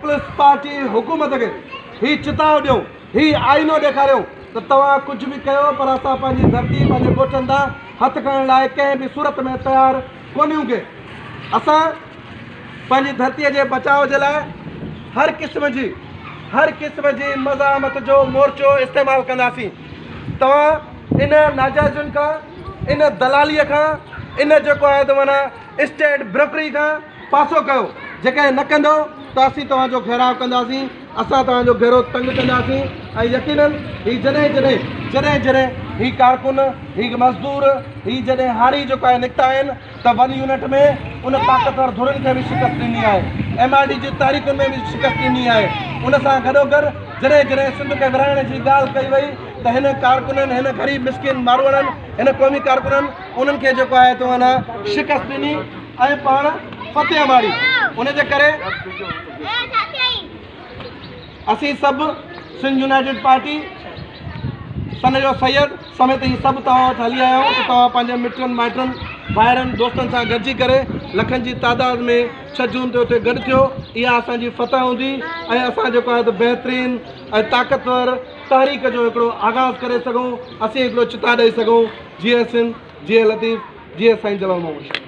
Peoples party حڪومت کي هي چتاء ڏيون، هي آئينو ڏيکاريون ته توهان ڪجهه به ڪيو پر اسان پنهنجي ڌرتي، پنهنجي ڳوٺن تان هٿ کڻڻ لاء ڪنهن به صورت ۾ تيار ڪونهيون ڪي اسان پنهنجي ڌرتي جي بچاء جي لاء هر قسم جي هر قسم جي مزاحمت جو مورچو استعمال ڪنداسين. توهان ان ناجائزين کان، ان دلاليء کان، ان جيڪو آهي ته معنيٰ اسٽيٽ بروڪري کان پاسو ڪيو. جيڪڏهن نه ڪندؤ ته اسين توهان جو گهيراء ڪنداسين، اسان توهان جو گهيرو تنگ ڪنداسين ۽ يقينن هي جڏهن جڏهن جڏهن جڏهن هي ڪارڪن، هي مزدور، هي جڏهن هاري جيڪو آهي نڪتا آهن ته ون يونٽ ۾ ان طاقتور ڌرين کي به شڪست ڏني آهي، ايم آر ڊي جي تحريڪن ۾ به شڪست ڏني آهي. ان سان گڏوگڏ جڏهن جڏهن سنڌ کي ورهائڻ جي ڳالهه ڪئي وئي ته هن ڪارڪنن، هن غريب مسڪين ماروئڙن، هن قومي ڪارڪنن انهن کي جيڪو آهي ته ان شڪست ڏني ۽ پاڻ فتح ماڻي. ان جي ڪري اسين سڀ سنڌ يونائيٽيڊ پارٽي سن جو سيد سميت هي سڀ توهان وٽ هلي آيا آهيون ته توهان پنهنجي مٽن مائٽن ڀائرن دوستن سان گڏجي ڪري لکن جي تعداد ۾ ڇهه جون تي اتي گڏ ٿيو. اها اسان جي فتح هوندي ۽ اسان جيڪو آهي ته بهترين ۽ طاقتور تحريڪ جو هڪڙو آغاز ڪري سگهون، اسين هڪڙو چتاء ڏئي سگهون. جيئي سنڌ، جيئي لطيف، جيئي سائين جلال محمد شاهه.